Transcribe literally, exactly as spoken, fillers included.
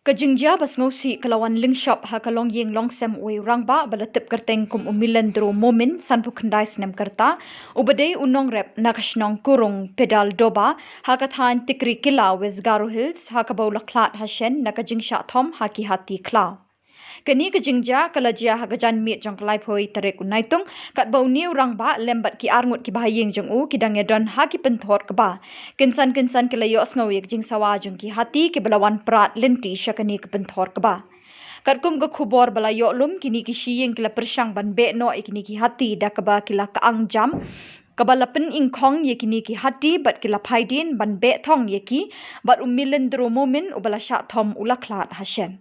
Ka jingjia basngewsih ka la wan lyngshop ha ka longïing longsem uwei u rangbah ba la tip kyrteng kum u Milendro Momin, sanphew khyndai snem ka rta, uba dei u nongrep na ka shnong Kurung Pedal Doba, ha ka thaiñ Tikrikilla, West Garo Hills, ha kaba u la khlad hashen na ka jingshah thom ha ki hati khlaw. Kane ka jingjia ka la jia ha ka janmiet jong ka laiphew tarik u Naitung, katba une u rangbah lem bad ki arngut ki bahaïing jong u ki dang ïadon ha ki pynthor kba. Kynsan kynsan ki la ïohsngew ïa ka jingsawa jong ki hati kiba la wan prad lynti sha kane ka pynthor kba. Katkum ka khubor ba la ïoh lum, kine ki shiïing ki la pyrshang ban beh noh ïa kine ki hati da kaba ki la kyang jam, kaba la pynïngkhong ïa kine ki hati bad ki la phai dien ban beh thong ïa ki, bad u Milendro Momin uba la shah thom u la khlad hashen.